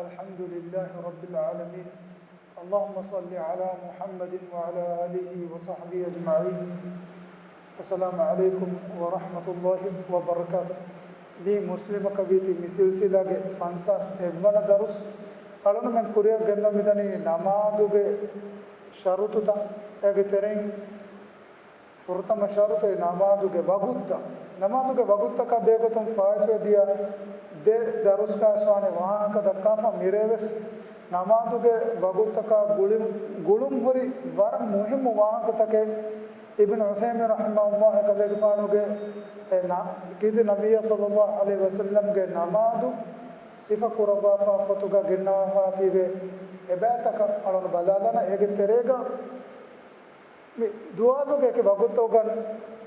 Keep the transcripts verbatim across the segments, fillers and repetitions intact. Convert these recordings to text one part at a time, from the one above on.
الحمد لله رب العالمين. اللهم صل على محمد وعلى آله وصحبه أجمعين. السلام عليكم ورحمة الله وبركاته. މި މުސްލިމަކަށް ވީތީ މި ސިލްސިލާގެ ފަންސާސް އެއްވަނަ ދަރުސް. އަޅުންމެން ކުރިއަށް ގެންދަން މިދަނީ ނަމާދުގެ ޝަރުތުތައް. އޭގެ ތެރެއިން ފުރަތަމަ ޝަރުތު އެ ނަމާދުގެ ވަގުތުތައް. ނަމާދުގެ ވަގުތުތަކާ ބެހޭގޮތުން ފާއިތުވެ ދިޔަ ދެ ދަރުސްގައިވެސް ވާނެ ވާހަކަ ދައްކާފަ. މިރޭވެސް ނަމާދުގެ ވަގުތުތަކާ ގުޅި-، ގުޅުން ހުރި ވަރަށް މުހިއްމު ވާހަކަތަކެއް. އިބްނު ޢުޘައިމީން ރަޙިމަހުﷲ ކަލޭގެފާނުގެ އެ ނަ-، ކީރިތި ނަބިއްޔާ ޞައްލައްލާހު ޢަލައިހި ވަސައްލަމްގެ ނަމާދު ސިފަ ކުރައްވާފާ ފޮތުގަ ގެންނަވާފާ ތިބޭ އެބައިތަކަށް އަޅުން ބަލާލާނަ. އޭގެ ތެރޭގަ މި ދުވާލުގެ އެކި ވަގުތުގަ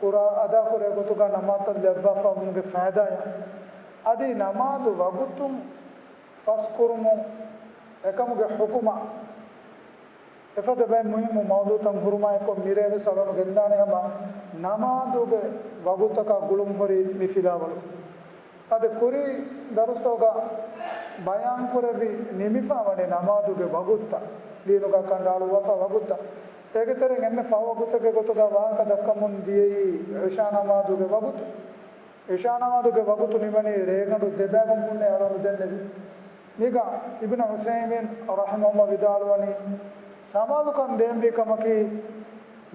ކުރާ އަދާކުރޭ ގޮތުގަ ނަމާދުތައް ލައްވާފަވުމުގެ ފައިދާއާ، އަދި ނަމާދު ވަގުތުން ފަސްކުރުމުން އެކަމުގެ ޙުކުމާ، އެފަދަ ބައެއް މުހިއްމު މައުޟޫޢުތައް ހުރުމާއެއްކޮށް މިރޭވެސް އަޅުން ގެންދާނެ ހަމަ ނަމާދުގެ ވަގުތަކާ ގުޅުން ހުރި މި ފިލާވަޅު. އަދި ކުރީ ދަރުސްތަކުގަ ބަޔާންކުރެއްވި ނިމިފަ ވަނީ ނަމާދުގެ ވަގުތުތައް، ދީނުގަ ކަނޑައަޅުއްވާފަ ވަގުތުތައް. އޭގެ ތެރެއިން އެންމެ ފަހު ވަގުތެއްގެ ގޮތުގަ ވާހަކަ ދައްކަމުން ދިޔައީ ޢިޝާ ނަމާދުގެ ވަގުތު. ޢިޝާ ނަމާދުގެ ވަގުތު ނިމެނީ ރޭގަނޑު ދެބައިވުމުންނޭ އަޅުން ދެންނެވި. މީގަ އިބްނު ޢުޘައިމީން ރަޙިމަހުﷲ ވިދާޅުވަނީ، ސަމާލުކަން ދޭންވީ ކަމަކީ،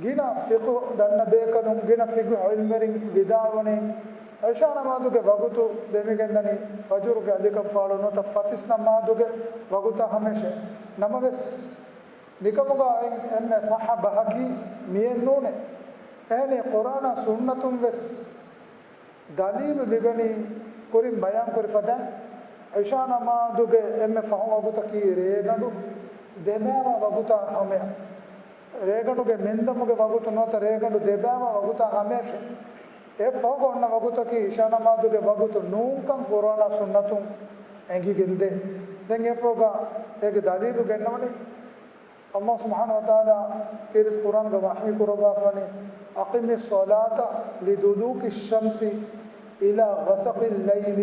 ގިނަ ފިޤުހު ދަންނަ ބޭކަލުން، ގިނަ ފިޤުހު ޢިލްމުވެރިން ވިދާޅުވަނީ، ޢިޝާ ނަމާދުގެ ވަގުތު ދެމިގެންދަނީ ފަޖުރުގެ އަލިކަން ފާޅު ނުވަތަ ފަތިސް ނަމާދުގެ ވަގުތާ ހަމައަށޭ. ނަމަވެސް، މިކަމުގަ އެން-، އެންމެ ޞައްޙަ ބަހަކީ މިއެއް ނޫނޭ. އެހެނީ، ޤުރްއާނާ ސުންނަތުން ވެސް ދަލީލު ލިބެނީ ކުރިން ބަޔާންކުރި ފަދައިން، ޢިޝާ ނަމާދުގެ އެންމެ ފަހު ވަގުތަކީ ރޭގަނޑު ދެބައިވާ ވަގުތާ ހަމަޔަށް. ރޭގަނޑުގެ މެންދަމުގެ ވަގުތު ނުވަތަ ރޭގަނޑު ދެބައިވާ ވަގުތާ ހަމަޔަށޭ. އެއަށްފަހުގަ އޮންނަ ވަގުތަކީ ޢިޝާ ނަމާދުގެ ވަގުތު ނޫންކަން ޤުރްއާނާ ސުންނަތުން އެނގިގެންދޭ. ދެން އެއަށްފަހުގަ އޭގެ ދަލީލު ގެންނަވަނީ، ﷲ ސުބްޙާނަހޫ ވަތަޢާލާ ކީރިތި ޤުރްއާންގަ ވަޙީ ކުރައްވާފަވަނީ، "أقم الصلاة لدلوك الشمس إلى غسق الليل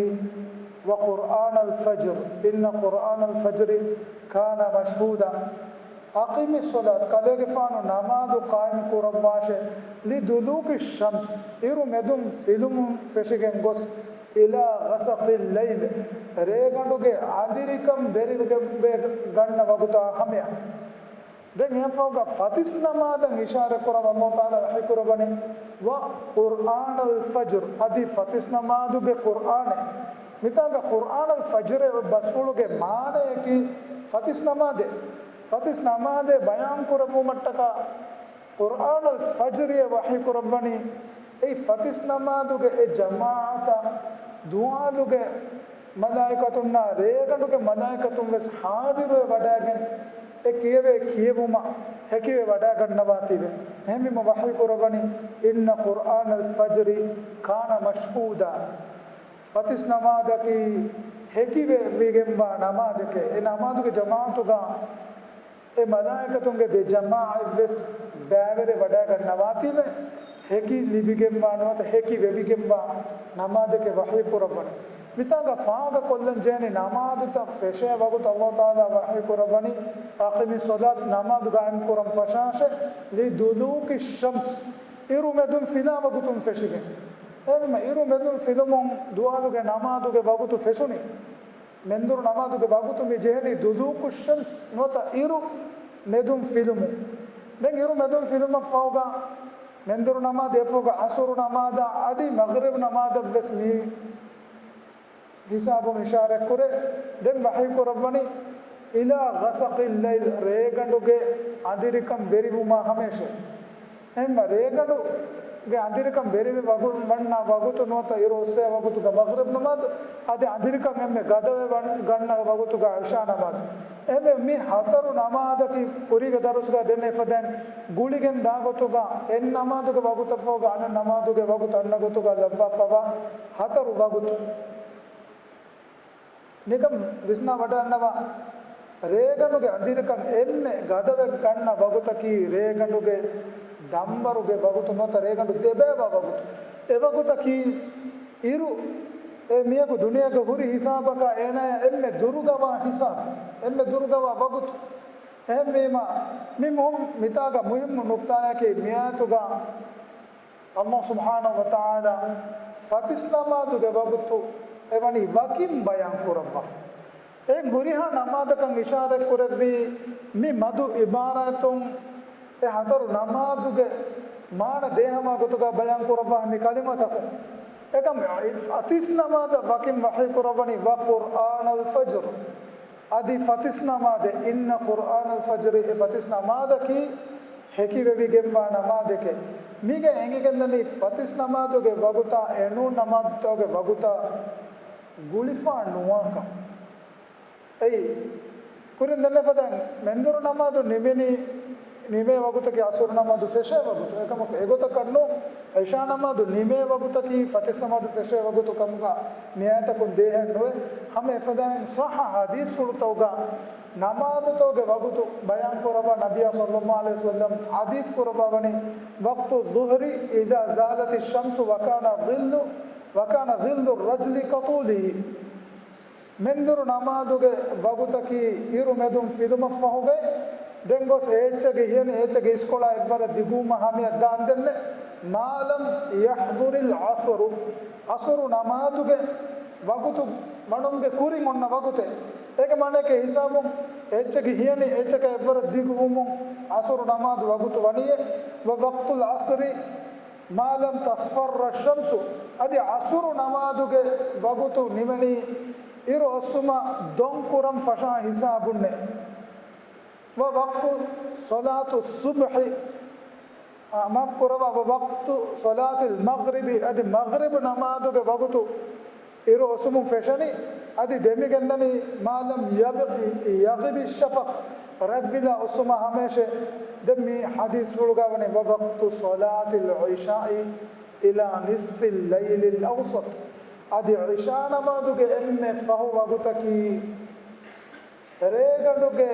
وقرآن الفجر إن قرآن الفجر كان مشهودا." "أقم الصلاة" ކަލޭގެފާނު ނަމާދު ޤާއިމް ކުރައްވާށޭ، "لدلوك الشمس" އިރު މެދުން ފިލުމުން ފެށިގެން ގޮސް، "إلى غسق الليل" ރޭގަނޑުގެ އަނދިރިކަން ވެރިވެ ގަންނަ ވަގުތާ ހަމަޔަށް. ދެން އެއަށްފަހުގަ ފަތިސް ނަމާދަށް އިޝާރަތް ކުރައްވާ ﷲ ތަޢާލާ ވަޙީ ކުރައްވަނީ، "وقرآن الفجر" އަދި ފަތިސް ނަމާދުގެ ޤުރްއާނޭ. މިތާގަ ޤުރްއާނަލް ފަޖްރު ބަސްފުޅުގެ މާނަޔަކީ ފަތިސް ނަމާދޭ. ފަތިސް ނަމާދޭ ބަޔާން ކުރެއްވުމަށްޓަކާ ޤުރްއާނަލް ފަޖްރު ވަޙީ ކުރައްވަނީ، އެއީ ފަތިސް ނަމާދުގެ އެ ޖަމާޢަތަށް ދުވާލުގެ މަލާއިކަތުންނާ ރޭގަނޑުގެ މަލާއިކަތުން ވެސް ޙާޟިރުވެ ވަޑައިގެން، އެ ކިޔެވޭ ކިޔެވުމަށް ހެކިވެ ވަޑައިގަންނަވާތީވެ. އެހެންވީމަ ވަޙީ ކުރައްވަނީ، "إن قرآن الفجر كان مشهودا" ފަތިސް ނަމާދަކީ ހެކިވެވިގެންވާ ނަމާދެކޭ. އެ ނަމާދުގެ ޖަމާޢަތުގަ އެ މަލާއިކަތުންގެ ދެ ޖަމާޢަތްވެސް ބައިވެރި ވަޑައިގަންނަވާތީވެ، ހެކި ލިބިގެންވާ ނުވަތަ ހެކި ވެވިގެންވާ ނަމާދެކޭ ވަޙީ ކުރައްވަނީ. މިތާގަ ފާހަގަކޮށްލަން ޖެހެނީ ނަމާދުތައް ފެށޭ ވަގުތު ﷲ ތަޢާލާ ވަޙީ ކުރައްވަނީ، "أقم الصلاة" ނަމާދު ޤާއިމް ކުރަން ފަށާށޭ، "لدلوك الشمس" އިރު މެދުން ފިލާ ވަގުތުން ފެށިގެން. އެހެންވީމަ އިރު މެދުން ފިލުމުން ދުވާލުގެ ނަމާދުގެ ވަގުތު ފެށުނީ. މެންދުރު ނަމާދުގެ ވަގުތު މި ޖެހެނީ ދުލޫކުއްޝަމްސް ނުވަތަ އިރު މެދުން ފިލުމުން. ދެން އިރު މެދުން ފިލުމަށްފަހުގަ މެންދުރު ނަމާދު އެއަށްފަހުގަ ޢަޞުރު ނަމާދާ އަދި މަޣްރިބް ނަމާދަށްވެސް މި ހިސާބުން އިޝާރަތްކުރޭ. ދެން ވަޙީ ކުރައްވަނީ، "إلى غسق الليل" ރޭގަނޑުގެ އަނދިރިކަން ވެރިވުމާ ހަމަޔަށޭ. އެހެންމަ ރޭގަނޑުގެ އަނދިރިކަން ވެރިވެ ވަގު-، ވަންނަ ވަގުތު ނުވަތަ އިރު އޮއްސޭ ވަގުތުގަ މަޣްރިބް ނަމާދު، އަދި އަނދިރިކަން އެންމެ ގަދަވެ ވަން-، ގަންނަ ވަގުތުގަ ޢިޝާ ނަމާދު. އެހެންވެ މި ހަތަރު ނަމާދަކީ ކުރީގެ ދަރުސުގަ ދެންނެވި ފަދައިން ގުޅިގެން ދާ ގޮތުގަ އެއް ނަމާދުގެ ވަގުތަށްފަހުގަ އަނެއް ނަމާދުގެ ވަގުތު އަންނަ ގޮތުގަ ލައްވާފަވާ ހަތަރު ވަގުތު. ނިކަން ވިސްނާ ވަޑައިގަންނަވާ، ރޭގަނޑުގެ އަނދިރިކަން އެންމެ ގަދަވެ ގަންނަ ވަގުތަކީ ރޭގަނޑުގެ ދަންވަރުގެ ވަގުތު ނުވަތަ ރޭގަނޑު ދެބައިވާ ވަގުތު. އެ ވަގުތަކީ އިރު އެ މީހަކު ދުނިޔޭގަ ހުރި ހިސާބަކާ އޭނާޔަށް އެންމެ ދުރުގަވާ ހިސާބު، އެންމެ ދުރުގަވާ ވަގުތު. އެހެންވީމަ، މި މުހިން، މިތާގަ މުހިންމު ނުކްތާއަކީ، މިއާޔަތުގަ ﷲ ސުބްޙާނަހޫ ވަތަޢާލާ ފަތިސް ނަމާދުގެ ވަގުތު އެވަނީ ވަކިން ބަޔާން ކުރައްވާފަ. އެހެން ހުރިހާ ނަމާދަކަށް އިޝާރަތް ކުރެއްވީ މި މަދު އިބާރާތުން އެ ހަތަރު ނަމާދުގެ މާނަ ދޭހަވާ ގޮތުގަ ބަޔާން ކުރައްވާ މި ކަލިމަތަކުން. އެކަމް ފަތިސް ނަމާދަށް ވަކިން ވަޙީ ކުރައްވަނީ وقرآن الفجر. އަދި ފަތިސް ނަމާދެއް، إن قرآن الفجر، އެ ފަތިސް ނަމާދަކީ ހެކިވެވިގެންވާ ނަމާދެކޭ. މީގެ އެނގިގެންދަނީ ފަތިސް ނަމާދުގެ ވަގުތާ އެނޫން ނަމާދުތަކުގެ ވަގުތާ ގުޅިފާ ނުވާކަން. އެއީ، ކުރިން ދެންނެފަދަ މެންދުރު ނަމާދު ނިމެނީ، ނިމޭ ވަގުތަކީ އަސުރު ނަމާދު ފެށޭ ވަގުތު. އެކަމަކު އެގޮތަކަށް ނޫން، އިޝާ ނަމާދު ނިމޭ ވަގުތަކީ ފަތިސް ނަމާދު ފެށޭ ވަގުތު ކަމުގަ މިއާޔަތަކުން ދޭހެއް ނުވޭ. ހަމަ އެފަދައިން ޞައްޙަ ޙަދީޘްފުޅުތަކުގަ ނަމާދުތަކުގެ ވަގުތު ބަޔާން ކުރައްވާ ނަބިއްޔާ ޞައްލައްލާހު ޢަލައިހި ވަސައްލަމް ޙަދީޘް ކުރައްވާވަނީ، وقت الظهر إذا زالت الشمس وكان ظل، وكان ظل الرجل كطوله. މެންދުރު ނަމާދުގެ ވަގުތަކީ އިރު މެދުން ފިލުމަށްފަހުގައި، ދެން ގޮސް އެ އެއްޗެއްގެ ހިޔަނި އެ އެއްޗެއްގެ އިސްކޮޅާ އެއްވަރަށް ދިގުވުމަށް ހަމަޔަށް ދާންދެންނެ، ما لم يحضر العصر، އަސުރު ނަމާދުގެ ވަގުތު ވަނުމުގެ ކުރިން އޮންނަ ވަގުތެއް. އޭގެ މާނައަކީ ހިސާބުން އެ އެއްޗެއްގެ ހިޔަނި އެ އެއްޗަކަށް އެއްވަރަށް ދިގުވުމުން އަސުރު ނަމާދު ވަގުތު ވަނީއޭ. ووقت العصر ما لم تصفر الشمس، އަދި އަސުރު ނަމާދުގެ ވަގުތު ނިމެނީ އިރު އޮއްސުމަށް ދޮންކުރަން ފަށާ ހިސާބުންނޭ. ووقت صلاة الصبح، އާ، މާފު ކުރައްވާ، ووقت صلاة المغرب، އަދި މަޣްރިބު ނަމާދުގެ ވަގުތު އިރު އޮއްސުމުން ފެށެނީ، އަދި ދެމިގެންދަނީ، ما لم يب-، يغب الشفق، ރަތްވިލާ އޮއްސުމާ ހަމަޔަށޭ. ދެން މި ޙަދީޘްފުޅުގަ ވަނީ، ووقت صلاة العشاء إلى نصف الليل الأوسط، އަދި ޢިޝާ ނަމާދުގެ އެންމެ ފަހު ވަގުތަކީ ރޭގަނޑުގެ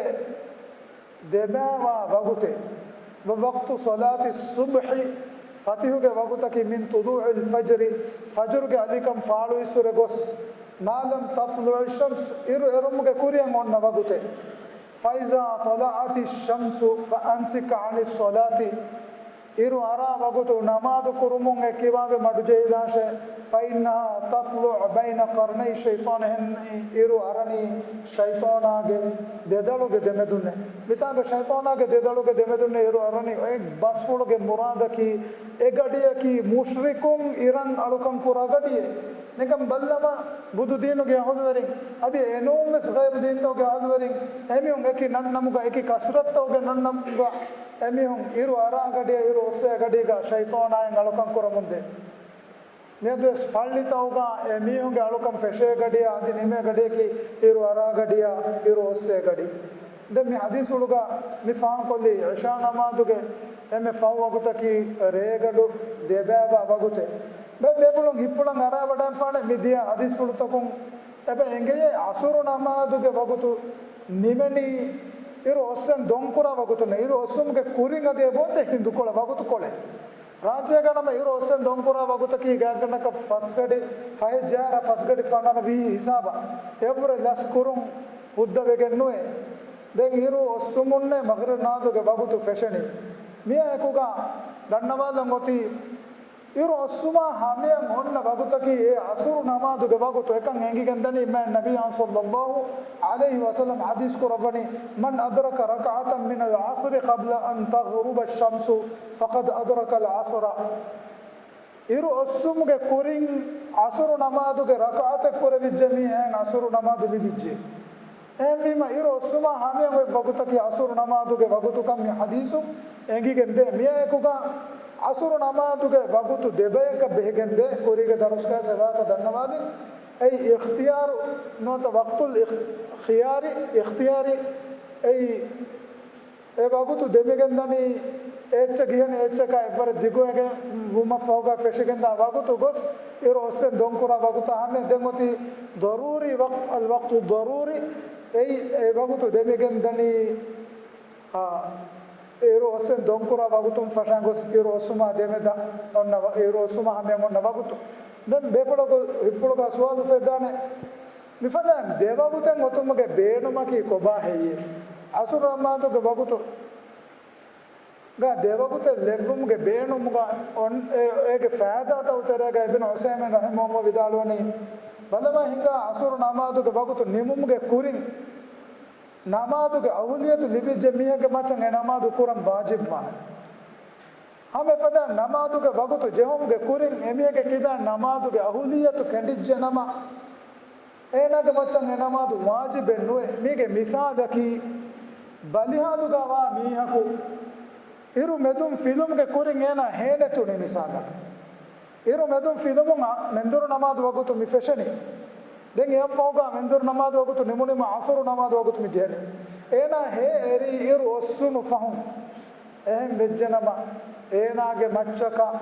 ދެބައިވާ ވަގުތެއް. ووقت صلاة الصبح، ފަތިހުގެ ވަގުތަކީ، من طلوع الفجر، ފަޖުރުގެ އަލިކަން ފާޅުވިއްސުރެ ގޮސް، ما لم تطلع الشمس، އިރު އެރުމުގެ ކުރިއަށް އޮންނަ ވަގުތެއް. فإذا طلعت الشمس فأمسك عن الصلاة، އިރު އަރާ ވަގުތު ނަމާދު ކުރުމުން އެއްކިބާވެ މަޑުޖެހިލާށޭ. فإنها تطلع بين قرني الشيطان، އެހެން އިރު އަރަނީ ޝައިޠާނާގެ ދެދަޅުގެ ދެމެދުންނޭ. މިތާގަ ޝައިޠާނާގެ ދެދަޅުގެ ދެމެދުންނޭ އިރު އަރަނީ. އެ ބަސްފުޅުގެ މުރާދަކީ އެ ގަޑިއަކީ މުޝްރިކުން އިރަށް އަޅުކަން ކުރާ ގަޑިއެއް. ނިކަން ބައްލަވާ، ބުދު ދީނުގެ އަހުލުވެރިން އަދި އެނޫންވެސް ޣައިރު ދީންތަކުގެ އަހުލުވެރިން އެމީހުން އެކި ނަންނަމުގަ، އެކި ކަސްރަތްތަކުގެ ނަންނަމުގަ އެމީހުން އިރު އަރާ ގަޑިއަށް އިރު އޮއްސޭ ގަޑީގަ ޝައިޠާނާއިން އަޅުކަން ކުރަމުންދޭ. މިއަދުވެސް ފައްޅިތަކުގަ އެމީހުންގެ އަޅުކަން ފެށޭ ގަޑިއާ އަދި ނިމޭ ގަޑިއަކީ އިރު އަރާ ގަޑިއާ އިރު އޮއްސޭ ގަޑި. ދެން މި ޙަދީޘްފުޅުގަ މި ފާހަގަކޮށްލީ ޢިޝާ ނަމާދުގެ އެންމެ ފަހު ވަގުތަކީ ރޭގަނޑު ދެބައިވާ ވަގުތެއް. ބޭ-، ބޭފުޅުން ހިތްޕުޅަށް އަރާވަޑައިފާނެ މި ދިޔަ ޙަދީޘްފުޅުތަކުން އެބަ އެނގެޔޭ ޢަޞުރު ނަމާދުގެ ވަގުތު ނިމެނީ އިރު އޮއްސެން ދޮންކުރާ ވަގުތުން، އިރު އޮއްސުމުގެ ކުރިން އަދި އެބައޮތޭ ހިނދުކޮޅެއް، ވަގުތުކޮޅެއް. ރާއްޖޭގަ ނަމަ އިރު އޮއްސެން ދޮންކުރާ ވަގުތަކީ ގާތްގަނޑަކަށް ފަސްގަޑި، ފަހެއް ޖާރަ ފަސްގަޑި ފަނަރަ ވީ ހިސާބަށް އެއަށްވުރެ ލަސް ކުރުން ހުއްދަވެގެން ނުވޭ. ދެން އިރު އޮއްސުމުންނޭ މަޣްރިބް ނަމާދުގެ ވަގުތު ފެށެނީ. މިއާ އެކުގަ ދަންނަވާލަން އޮތީ، އިރު އޮއްސުމާ ހަމަޔަށް އޮންނަ ވަގުތަކީ އެ ޢަޞުރު ނަމާދުގެ ވަގުތު. އެކަން އެނގިގެންދަނީ މާތް ނަބިއްޔާ ޞައްލައްލާހު ޢަލައިހި ވަސައްލަމް ޙަދީޘް ކުރައްވަނީ، من أدرك ركعة من العصر قبل أن تغرب الشمس فقد أدرك العصر. އިރު އޮއްސުމުގެ ކުރިން ޢަޞުރު ނަމާދުގެ ރަކަޢަތެއް ކުރެވިއްޖެ މީހާއަށް ޢަޞުރު ނަމާދު ލިބިއްޖެ. އެހެންވީމަ، އިރު އޮއްސުމާ ހަމަޔަށް އޮތް ވަގުތަކީ ޢަޞުރު ނަމާދުގެ ވަގުތުކަން މި ޙަދީޘުން އެނގިގެން ދޭ. މިއާއެކުގަ ޢަޞުރު ނަމާދުގެ ވަގުތު ދެބަޔަކަށް ބެހިގެން ދޭ. ކުރީގެ ދަރުސްގައި ސެވާކަށް ދަންނަވާދިން. އެއީ އިޚްތިޔާރު ނުވަތަ ވަޤްތުލް އިޚް-، ޚިޔާރި، އިޚްތިޔާރި. އެއީ އެ ވަގުތު ދެމިގެންދަނީ އެއްޗެއް ގިހެން އެއްޗަކާ އެއްވަރެއް ދިގުވެގެން ވުމަށްފަހުގަ ފެށިގެންދާ ވަގުތު ގޮސް، އިރު އޮއްސެން ދޮންކުރާ ވަގުތާ ހަމަ ދެން އޮތީ ޟަރޫރީ ވަޤްތު، އަލް ވަޤްތު ޟަރޫރީ. އެއީ އެ ވަގުތު ދެމިގެންދަނީ، އާ، އިރު އޮއްސެން ދޮންކުރާ ވަގުތުން ފަށާން ގޮސް އިރު އޮއްސުމާ ދެމެދަށް އޮންނަ ވަ-، އިރު އޮއްސުމާ ހަމަޔަށް އޮންނަ ވަގުތު. ދެން ބޭފުޅަކު ހިތްޕުޅުގަ ސުވާލު އުފެދާނެ، މިފަދައިން ދެވަގުތެއް އޮތުމުގެ ބޭނުމަކީ ކޮބާ ހެއްޔޭ؟ އަސުރު ނަމާދުގެ ވަގުތު ގަ ދެވަގުތެއް ލެއްވުމުގެ ބޭނުމުގަ އޮން-، އެ-، އޭގެ ފައިދާތައް ތެރޭގަ އިބްނު ޢުސައިމީން ރަޙިމަހުﷲ ވިދާޅުވަނީ، ބަލަމާ ހިނގާ އަސުރު ނަމާދުގެ ވަގުތު ނިމުމުގެ ކުރިން ނަމާދުގެ އަހުލިއްޔަތު ލިބިއްޖެ މީހެއްގެ މައްޗަށް އެ ނަމާދު ކުރަން ވާޖިބުވާނެ. ހަމަ އެފަދަ ނަމާދުގެ ވަގުތު ޖެހުމުގެ ކުރިން އެމީހެއްގެ ކިބައިން ނަމާދުގެ އަހުލިއްޔަތު ކެނޑިއްޖެ ނަމަ، އޭނާގެ މައްޗަށް އެ ނަމާދު ވާޖިބެއް ނުވޭ. މީގެ މިސާލަކީ، ބަލިހާލުގަ ވާ މީހަކު އިރު މެދުން ފިލުމުގެ ކުރިން އޭނާ ހޭނެތުނީ މިސާލަކަށް. އިރު މެދުން ފިލުމުން އަ، މެންދުރު ނަމާދު ވަގުތު މި ފެށެނީ. ދެން އެއަށްފަހުގަ މެންދުރު ނަމާދު ވަގުތު ނިމުނީމަ އަސުރު ނަމާދު ވަގުތު މި ޖެހެނީ. އޭނާ ހޭ އެރީ އިރު އޮއްސުނު ފަހުން. އެހެން ވެއްޖެނަމަ، އޭނާގެ މައްޗަކަށް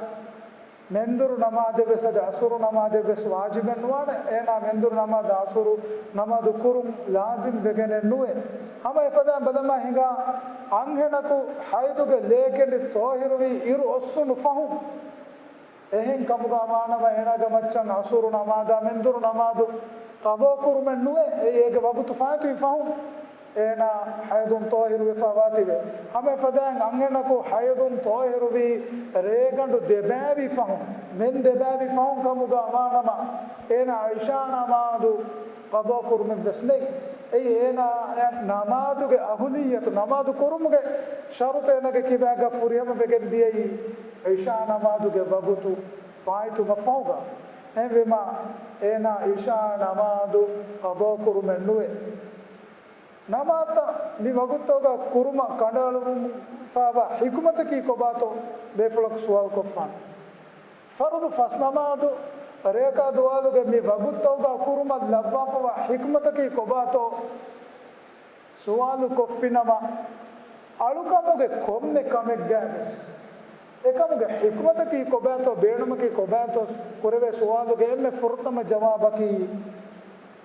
މެންދުރު ނަމާދެއްވެސް އަދި އަސުރު ނަމާދެއްވެސް ވާޖިބެއް ނުވާނެ. އޭނާ މެންދުރު ނަމާދު އަސުރު ނަމާދު ކުރުން ލާޒިމް ވެގެނެއް ނުވޭ. ހަމަ އެފަދައިން ބަލަމާ ހިނގާ އަންހެނަކު ހައިދުގެ ލޭ ކެނޑި ޠާހިރުވީ އިރު އޮއްސުނު ފަހުން. އެހެން ކަމުގަ ވާނަމަ އޭނާގެ މައްޗަށް އަސުރު ނަމާދާ މެންދުރު ނަމާދު ޤަޟާ ކުރުމެއް ނުވޭ. އެއީ އޭގެ ވަގުތު ފާއިތުވި ފަހުން އޭނާ ހައިދުން ޠާހިރު ވެފަ ވާތީވެ. ހަމަ އެފަދައިން އަންހެނަކު ހައިދުން ޠާހިރުވީ ރޭގަނޑު ދެބައިވި ފަހުން، މެން ދެބައިވި ފަހުން ކަމުގަ ވާނަމަ، އޭނާ ޢިޝާ ނަމާދު ޤަޟާ ކުރުމެއްވެސް ނެތް. އެއީ އޭނާ ނަމާދުގެ އަހުލިއްޔަތު، ނަމާދު ކުރުމުގެ ޝަރުޠު އޭނާގެ ކިބައިގަ ފުރިހަމަ ވެގެން ދިޔައީ ޢިޝާ ނަމާދުގެ ވަގުތު ފާއިތުވުމަށްފަހުގަ. އެހެންވީމަ، އޭނާ ޢިޝާ ނަމާދު ޤަޟާ ކުރުމެއް ނުވޭ. ނަމާދުތައް މި ވަގުތުތަކުގަ ކުރުމަށް ކަނޑައަޅުވާފައިވާ ޙިކުމަތަކީ ކޮބާތޯ ބޭފުޅަކު ސުވާލުކޮށްފާނެ. ފަރުޟު ފަސް ނަމާދު ރެޔަކާ ދުވާލުގެ މި ވަގުތުތަކުގަ ކުރުމަށް ލައްވާފައިވާ ޙިކުމަތަކީ ކޮބާތޯ ސުވާލު ކޮށްފިނަމަ، އަޅުކަމުގެ ކޮންމެ ކަމެއްގައިވެސް އެކަމުގެ ޙިކުމަތަކީ ކޮބާތޯ، ބޭނުމަކީ ކޮބާތޯ ކުރެވޭ ސުވާލުގެ އެންމެ ފުރަތަމަ ޖަވާބަކީ،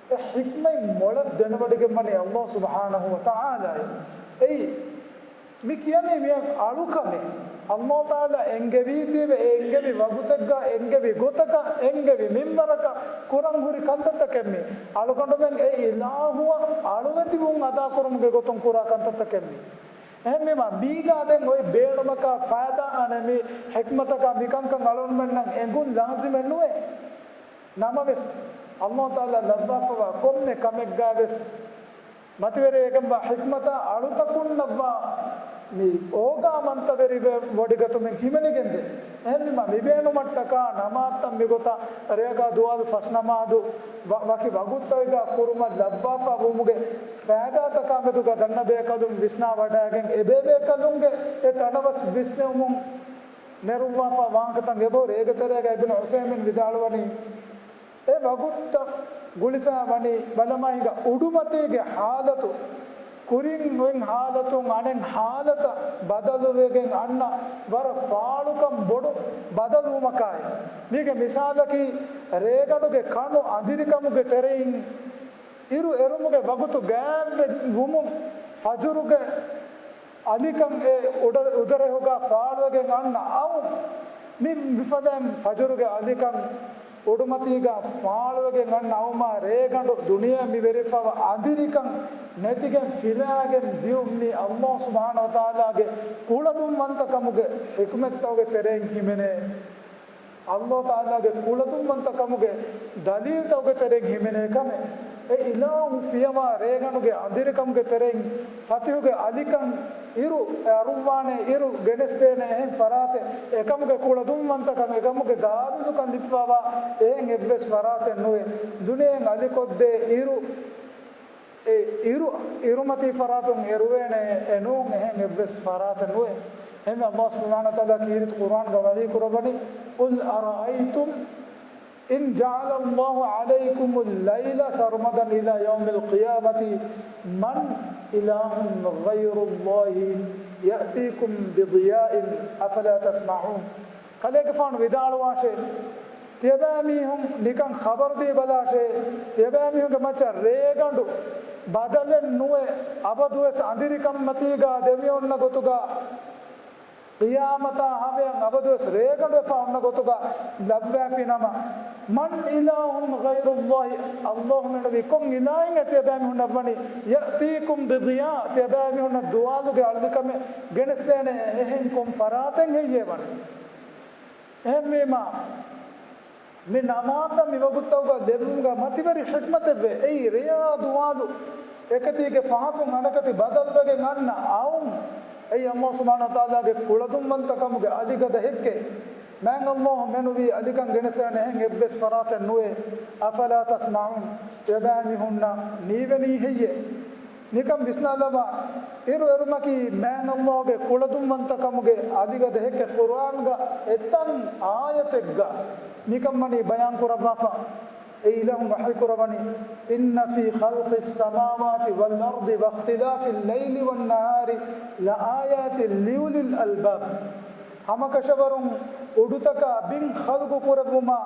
އެ ޙިކްމަތް މޮޅަށް ދެނެވޮޑިގެންވަނީ ﷲ ސުބްޙާނަހޫ ވަތަޢާލާއޭ. އެއީ، މި ކިޔަނީ މިއަށް އަޅުކަމެއް. ﷲ ތަޢާލާ އެންގެވީތީވެ، އެ އެންގެވި ވަގުތެއްގަ، އެންގެވި ގޮތަކަށް، އެންގެވި މިންވަރަކަށް ކުރަން ހުރި ކަންތައްތަކެއް މީ. އަޅުގަނޑުމެން އެ އިލާހުއަށް އަޅުވެތިވުން އަދާކުރުމުގެ ގޮތުން ކުރާ ކަންތައްތަކެއް މީ. އެހެންވީމަ، މީގާ ދެން އޮތް ބޭނުމަކާ ފައިދާ އަނެއް މި ޙިކްމަތަކާ މިކަންކަން އަޅުގަނޑުމެންނަށް އެނގުން ލާޒިމެއް ނުވޭ. ނަމަވެސް، ﷲ ތަޢާލާ ލައްވާފައިވާ ކޮންމެ ކަމެއްގައިވެސް، މަތިވެރިވެގެންވާ ޙިކްމަތާ އަޅުތަކުންނަށްވާ މި އޯގާވަންތަވެރިވެ ވޮޑިގަތުމެއް ހިމެނިގެންދޭ. އެހެންވީމަ، މި ބޭނުމަށްޓަކާ ނަމާދުތައް މިގޮތަށް ރެޔަކާ ދުވާލު ފަސް ނަމާދު ވަ-، ވަކި ވަގުތުތަކުގަ ކުރުމަށް ލައްވާފަ ވުމުގެ ފައިދާތަކާ މެދުގަ ދަންނަ ބޭކަލުން ވިސްނާ ވަޑައިގެން، އެބޭބޭކަލުންގެ އެ ތަނަވަސް ވިސްނެވުމުން ނެރުއްވާފަ ވާހަކަތައް އެބަހުރި. އޭގެ ތެރޭގަ އިބްނު ޢުސައިމީން ވިދާޅުވަނީ، އެ ވަގުތުތައް ގުޅިފައި ވަނީ ބަލަމާ ހިނގާ އުޑުމަތީގެ ޙާލަތު ކުރިން އޮތް ޙާލަތުން އަނެއް ޙާލަތަށް ބަދަލުވެގެން އަންނަ ވަރަށް ފާޅުކަން ބޮޑު ބަދަލުވުމަކާއި. މީގެ މިސާލަކީ، ރޭގަނޑުގެ ކަނު އަނދިރިކަމުގެ ތެރެއިން އިރު އެރުމުގެ ވަގުތު ގާތްވެ ވުމުން ފަޖުރުގެ އަލިކަން އެ އުޑަ-، އުދަރެހުގަ ފާޅުވެގެން އަންނަ އައުން. މި މިފަދައިން ފަޖުރުގެ އަލިކަން އުޑުމަތީގަ ފާޅުވެގެން އަންނަ އައުމާ ރޭގަނޑު ދުނިޔެއަށް މި ވެރިފަވަ އަނދިރިކަން ނެތިގެން ފިލާގެން ދިއުން މީ ﷲ ސުބްޙާނަހޫ ވަތަޢާލާގެ ކުޅަދުންވަންތަކަމުގެ ޙިކުމަތްތަކުގެ ތެރެއިން ހިމެނޭ. ﷲ ތަޢާލާގެ ކުޅަދުންވަންތަކަމުގެ ދަލީލްތަކުގެ ތެރެއިން ހިމެނޭ ކަމެއް. އެ އިލާހު ފިޔަވާ ރޭގަނޑުގެ އަނދިރިކަމުގެ ތެރެއިން ފަތިހުގެ އަލިކަން އިރު އަރުއްވާނެ، އިރު ގެނެސްދޭނެ އެހެން ފަރާތެއް، އެކަމުގެ ކުޅަދުންވަންތަކަން، އެކަމުގެ ގާބިލުކަން ލިބިފަވާ އެހެން އެއްވެސް ފަރާތެއް ނުވޭ. ދުނިޔެއިން އަލިކޮށްދޭ އިރު އެ އިރު، އިރުމަތީ ފަރާތުން އެރުވޭނެ، އެ ނޫން އެހެން އެއްވެސް ފަރާތެއް ނުވޭ. އެހެންވެ، ﷲ ސުބްޙާނަހޫ ވަތަޢާލާ ކީރިތި ޤުރްއާންގަ ވަޙީ ކުރައްވަނީ، قل أرأيتم إن جعل الله عليكم الليل سرمدا إلى يوم القيامة من إله غير الله يأتيكم بضياء أفلا تسمعون. ކަލޭގެފާނު ވިދާޅުވާށޭ، ތިޔަބައިމީހުން ނިކަން ޚަބަރުދީބަލާށޭ، ތިޔަބައިމީހުންގެ މައްޗަށް ރޭގަނޑު ބަދަލެއް ނުވެ، އަބަދުވެސް އަނދިރިކަންމަތީގާ ދެމިއޮންނަ ގޮތުގާ، ޤިޔާމަތާ ހަމަޔަށް އަބަދުވެސް ރޭގަނޑުވެފަ އޮންނަ ގޮތުގަ ލައްވައިފި ނަމަ، مَنْ إِلَهٌ غَيْرُ اللَّهِ، ﷲ މެނުވީ ކޮން އިލާހެއް ތިޔަބައިމީހުންނަށް ވަނީ؟ يَأْتِيكُم بِضِيَاءٍ، ތިޔަބައިމީހުންނަށް ދުވާލުގެ އަޅުކަމެއް ގެނެސްދޭނެ އެހެން ކޮން ފަރާތެއް ހެއްޔޭ ވަނީ؟ އެހެންވީމާ، މި ނަމާދަށް މި ވަގުތުތަކުގަ ލެއްވުމުގަ މަތިވެރި ޙިކްމަތެއްވޭ. އެއީ ރެޔާ ދުވާލު އެކަތީގެ ފަހަތުން އަނެކަތި ބަދަލުވެގެން އަންނަ އައުމު. އެއީ ﷲ ސުބްޙާނަހޫ ވަތަޢާލާގެ ކުޅަދުންވަންތަކަމުގެ އަލިގަދަ ހެއްކެއް. މާތް ﷲ މެނުވީ އަލިކަން ގެނެސްދޭނެ އެހެން އެއްވެސް ފަރާތެއް ނުވޭ. أَفَلَا تَسْمَعُونَ، ތިޔަބައިމީހުންނަށް ނީވެނީ ހެއްޔޭ؟ ނިކަން ވިސްނާލައްވާ. އިރު އެރުމަކީ މާތް ﷲ ގެ ކުޅަދުންވަންތަކަމުގެ އަލިގަދަ ހެއްކެއް. ޤުރްއާންގަ އެތައް އާޔަތެއްގަ މިކަން ވަނީ ބަޔާން ކުރައްވާފަ. އެ އިލާހު ވަޙީ ކުރައްވަނީ، إِنَّ فِي خَلْقِ السَّمَاوَاتِ وَالْأَرْضِ وَاخْتِلَافِ اللَّيْلِ وَالنَّهَارِ لَآيَاتٍ لِأُولِي الْأَلْبَابِ. ހަމަކަށަވަރުން އުޑުތަކާ ބިން ޚަލްޤު ކުރެއްވުމާ،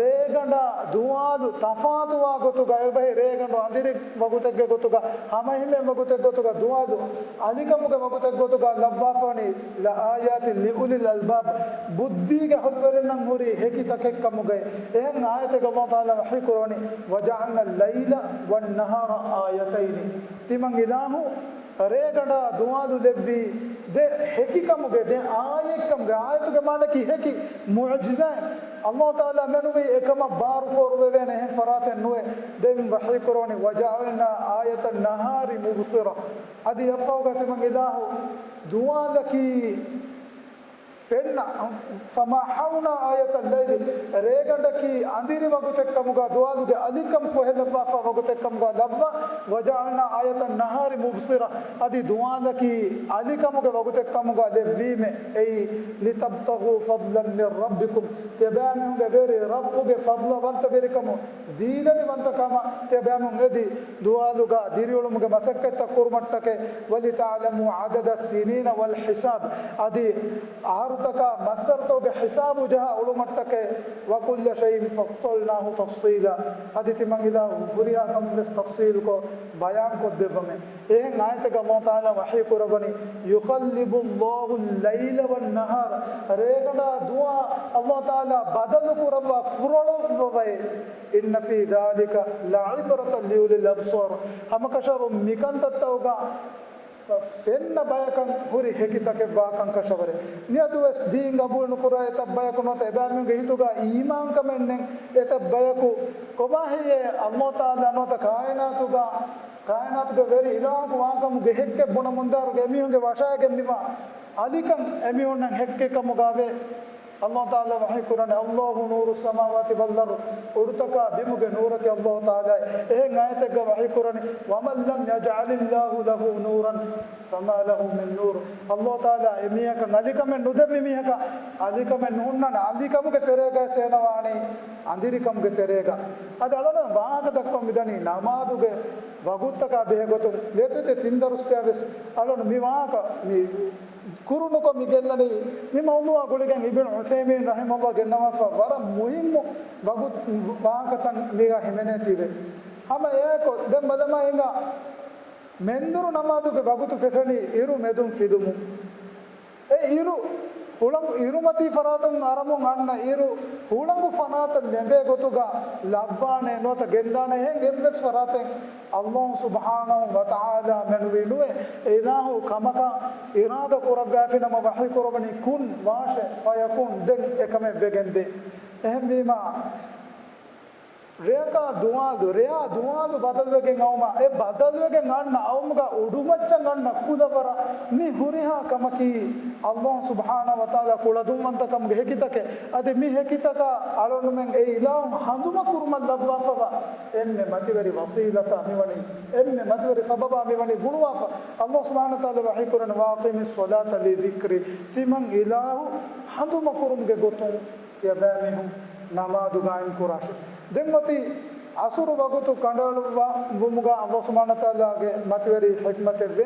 ރޭގަނޑާ ދުވާލު ތަފާތުވާ ގޮތުގަ، އެބަހި ރޭގަނޑު އަނދިރި ވަގުތެއްގެ ގޮތުގަ، ހަމަހިމޭން ވަގުތެއް ގޮތުގަ، ދުވާލު އަލިކަމުގެ ވަގުތެއް ގޮތުގަ ލައްވާފަވަނީ، لَآيَاتٍ لِأُولِي الْأَلْبَابِ، ބުއްދީގެ ހުލުވެރިންނަށް ހުރި ހެކިތަކެއް ކަމުގައި. އެހެން އާޔަތެއްގަ ﷲ ތަޢާލާ ވަޙީ ކުރަވަނީ، وَجَعَلْنَا اللَّيْلَ وَالنَّهَارَ آيَتَيْنِ. ތިމަން އިލާހު ރޭގަނޑާ ދުވާލު ލެއްވީ ދެ ހެކިކަމުގެ، ދެ އާޔަތްކަމުގެ. އާޔަތުގެ މާނައަކީ ހެކި، މުޢުޖިޒާތް. ﷲ ތަޢާލާ މެނުވީ އެކަމަށް ބާރުފޯރުވެވޭނެ އެހެން ފަރާތެއް ނުވޭ. ދެން ވަޙީ ކުރަވަނީ، وَجَعَلْنَا آيَةَ النَّهَارِ مُبْصِرَةً. އަދި އެއަށްފަހުގަ ތިމަން އިލާހު ދުވާލަކީ ފެންނަ، فَمَحَوْنَا آيَةَ اللَّيْلِ، ރޭގަނޑަކީ އަނދިރި ވަގުތެއްކަމުގަ، ދުވާލުގެ އަލިކަން ފޮހެލައްވާފަ ވަގުތެއްކަމުގަ ލައްވާ، وَجَعَلْنَا آيَةَ النَّهَارِ مُبْصِرَةً، އަދި ދުވާލަކީ އަލިކަމުގެ ވަގުތެއްކަމުގަ ލެއްވީމެ. އެއީ، لِتَبْتَغُوا فَضْلًا مِنْ رَبِّكُمْ، ތިޔަބައިމީހުންގެ ވެރި ރައްބުގެ ފަޟްލަވަންތަވެރިކަމު، ދީލަނިވަންތަކަމަށް ތިޔަބައިމީހުން އެދި، ދުވާލުގަ ދިރިއުޅުމުގެ މަސައްކަތްތައް ކުރުމަށްޓަކައި، وَلِتَعْلَمُوا عَدَدَ السِّنِينَ وَالْحِسَابَ، އަދި އަހަރުތަކާ މައްސަރުތަކުގެ ހިސާބު ޖަހާ އުޅުމަށްޓަކައި، وَكُلَّ شَيْءٍ فَصَّلْنَاهُ تَفْصِيلًا، އަދި ތިމަން އިލާހު ހުރިހާ ކަމެއް ވެސް ތަފްޞީލުކޮށް ބަޔާންކޮށްދެއްވަމޭ. އެހެން އާޔަތެއްގަ ﷲ ތަޢާލާ ވަޙީ ކުރައްވަނީ، يُقَلِّبُ اللَّهُ اللَّيْلَ وَالنَّهَارَ، ރޭގަނޑާ ދުވާ ﷲ ތަޢާލާ ބަދަލު ކުރައްވާ ފުރޮޅުއްވަވައޭ. إِنَّ فِي ذَلِكَ لَعِبْرَةً لِأُولِي الْأَبْصَارِ، ހަމަކަށަވަރުން މިކަންތައްތަކުގަ ފެންނަ ބަޔަކަށް ހުރި ހެކިތަކެއްވާކަން ކަށަވަރޭ. މިއަދުވެސް ދީން ގަބޫލު ނުކުރާ އެތައް ބަޔަކު ނުވަތަ އެބައިމީހުންގެ ހިތުގަ އީމާންކަމެއް ނެތް އެތައް ބަޔަކު، ކޮބާހެއްޔޭ ﷲ ތަޢާލާ ނުވަތަ ކާއިނާތުގަ، ކާއިނާތުގެ ވެރި އިލާހަކު ވާކަމުގެ ހެއްކެއް ބުނަމުންދާއިރުގަ އެމީހުންގެ ވަށައިގެން މިވާ އަލިކަން އެމީހުންނަށް ހެއްކެއްކަމުގައި ވޭ. ﷲ ތަޢާލާ ވަޙީ ކުރަނީ، اللَّهُ نُورُ السَّمَاوَاتِ وَالْأَرْضِ، އުޑުތަކާ ބިމުގެ ނޫރަކީ ﷲ ތަޢާލާއޭ. އެހެން އާޔަތެއްގަ ވަޙީ ކުރަނީ، وَمَنْ لَمْ يَجْعَلِ اللَّهُ لَهُ نُورًا فَمَا لَهُ مِنْ نُورٍ. ﷲ ތަޢާލާ އެމީހަކަށް އަލިކަމެއް ނުދެއްވި މީހަކަށް އަލިކަމެއް ނުހުންނާނެ، އަލިކަމުގެ ތެރޭގައި އޭނަ ވާނީ އަނދިރިކަމުގެ ތެރޭގަ. އަދި އަޅުގަނޑު ވާހަކަ ދައްކަމުން މިދަނީ ނަމާދުގެ ވަގުތުތަކާ ބެހޭ ގޮތުން. ވޭތުވެތި ތިން ދަރުސްގައި ވެސް އަޅުގަނޑު މި ވާހަކަ މި ކުރުނުކޮށް މި ގެންނަނީ، މި މައުޟޫޢާ ގުޅިގެން އިބްނު ޢުޘައިމީން ރަޙިމަހުﷲ ގެންނަވާފަ ވަރަށް މުހިއްމު ވަގުތު ވާހަކަތައް މީގަ ހިމެނޭތީވެ. ހަމަ އެއާއެކު ދެން ބަލަމާ އިނގާ، މެންދުރު ނަމާދުގެ ވަގުތު ފެށެނީ އިރު މެދުން ފިލުމުން. އެ އިރު ހުޅަނގު، އިރުމަތީ ފަރާތުން އަރަމުން އަންނަ އިރު ހުޅަނގު ފަނާތަށް ލެނބޭ ގޮތުގަ ލައްވާނެ ނުވަތަ ގެންދާނެ އެހެން އެއްވެސް ފަރާތެއް ﷲ ސުބްޙާނަހޫ ވަތަޢާލާ މެނުވީ ނުވޭ. އެ އިލާހު ކަމަކަށް އިރާދަ ކުރައްވާފިނަމަ ވަޙީ ކުރައްވަނީ، ކުން ވާށޭ، ފަޔަކޫން، ދެން އެކަމެއް ވެގެންދޭ. އެހެންވީމާ، ރެޔަކާ ދުވާލު، ރެޔާ ދުވާލު ބަދަލުވެގެން އައުމާ، އެ ބަދަލުވެގެން އަންނަ އައުމުގަ އުޑުމައްޗަށް އަންނަ ކުލަވަރަށް މި ހުރިހާ ކަމަކީ ﷲ ސުބްޙާނަހޫ ވަތަޢާލާ ކުޅަދުންވަންތަކަމުގެ ހެކިތަކެއް. އަދި މި ހެކިތަކާ އަޅުގަނޑުމެން އެ އިލާހު ހަނދުމަކުރުމަށް ލައްވާފަވާ އެންމެ މަތިވެރި ވަސީލަތާ މިވަނީ، އެންމެ މަތިވެރި ސަބަބާ މިވަނީ ގުޅުވާފަ. ﷲ ސުބްޙާނަހޫ ވަތަޢާލާ ވަޙީކުރަނީ، وَأَقِيمُوا الصَّلَاةَ لِذِكْرِي، ތިމަން އިލާހު ހަނދުމަކުރުމުގެ ގޮތުން ތިޔަބައިމީހުން ނަމާދު ގާއިމް ކުރާށޭ. ދެން އޮތީ ޢަޞުރު ވަގުތު ކަނޑައަޅުއްވުމުގަ ﷲ ސުބްޙާނަހޫ ވަތަޢާލާގެ މަތިވެރި ޙިކްމަތެއްވޭ.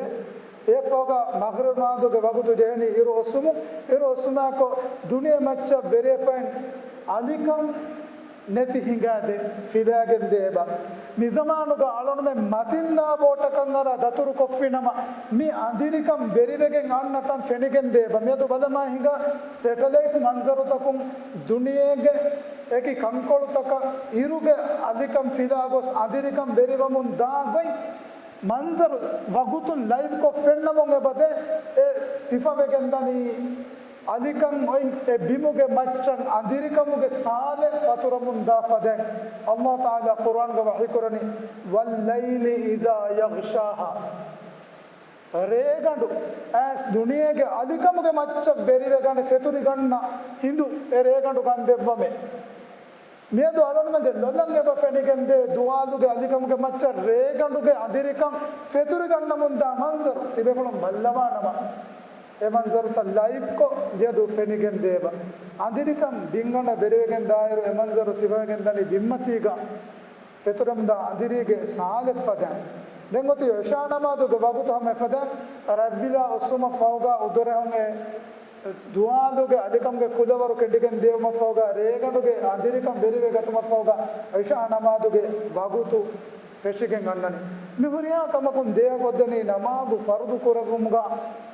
އެއަށްފަހުގަ މަޣްރިބު ނަމާދުގެ ވަގުތު ޖެހެނީ އިރު އޮއްސުމުން. އިރު އޮއްސުމާއެކު ދުނިޔެމައްޗަށް ވެރިވެފައިން އަލިކަން ނެތި ހިނގާދޭ، ފިލާގެން ދޭ އެބަ. މިޒަމާނުގަ އަޅުންމެން މަތިންދާ ބޯޓަކަށް އަރާ ދަތުރުކޮށްފިނަމަ، މި އަނދިރިކަން ވެރިވެގެން އަންނަތަން ފެނިގެން ދޭބަ. މިއަދު ބަލަމާ ހިނގާ ސެޓެލައިޓް މަންޒަރުތަކުން ދުނިޔޭގެ އެކި ކަންކޮޅުތަކަށް އިރުގެ އަލިކަން ފިލާ ގޮސް އަނދިރިކަން ވެރިވަމުން ދާ ގޮތް މަންޒަރު ވަގުތުން ލައިވްކޮށް ފެންނަމުން އެބަދޭ އެ ސިފަވެގެންދަނީ. އަލިކަން އޮތް އެ ބިމުގެ މައްޗަށް އަނދިރިކަމުގެ ސާލެއް ފަތުރަމުން ދާ ފަދައިން. އައްލާހު ތަޢާލާ ޤުރްއާންގަ ވަޙީކުރަނީ، "والليل إذا يغشاها." ރޭގަނޑު އައިސް ދުނިޔޭގެ އަލިކަމުގެ މައްޗަށް ވެރިވެގަނެ ފެތުރިގަންނަ ހިނދު އެ ރޭގަނޑު ކަން ދެއްވަމޭ. މިއަދު އަޅުންމެންގެ ލޮލަށް އެބަ ފެނިގެންދޭ ދުވާލުގެ އަލިކަމުގެ މައްޗަށް ރޭގަނޑުގެ އަނދިރިކަން ފެތުރިގަންނަމުންދާ މަންޒަރު. ތިބޭފުޅުން ބައްލަވާނަމަ، އެ މަންޒަރުތައް ލައިވްކޮށް މިއަދު ފެނިގެން ދޭބަ. އަނދިރިކަން ބިންގަނޑަށް ވެރިވެގެން ދާއިރު އެ މަންޒަރު ސިފަވެގެން ދަނީ ބިންމަތީގަ ފެތުރަމުންދާ އަނދިރީގެ ސާލެއް ފަދައިން. ދެން އޮތީ އިޝާ ނަމާދުގެ ވަގުތު ހަމަ އެފަދައިން ރަތްވިލާ އުއްސުމަށް ފަހުގަ އުދުރެހުން އެ ދުވާލުގެ އަލިކަމުގެ ކުލަވަރު ކެނޑިގެން ދިޔުމަށްފަހުގަ، ރޭގަނޑުގެ އަނދިރިކަން ވެރިވެ ގަތުމަށްފަހުގަ، އިޝާ ނަމާދުގެ ވަގުތު ފެށިގެން އަންނަނީ. މި ހުރިހާ ކަމަކުން ދެއަތް ކޮށްދެނީ ނަމާދު ފަރުޟު ކުރެއްވުމުގަ،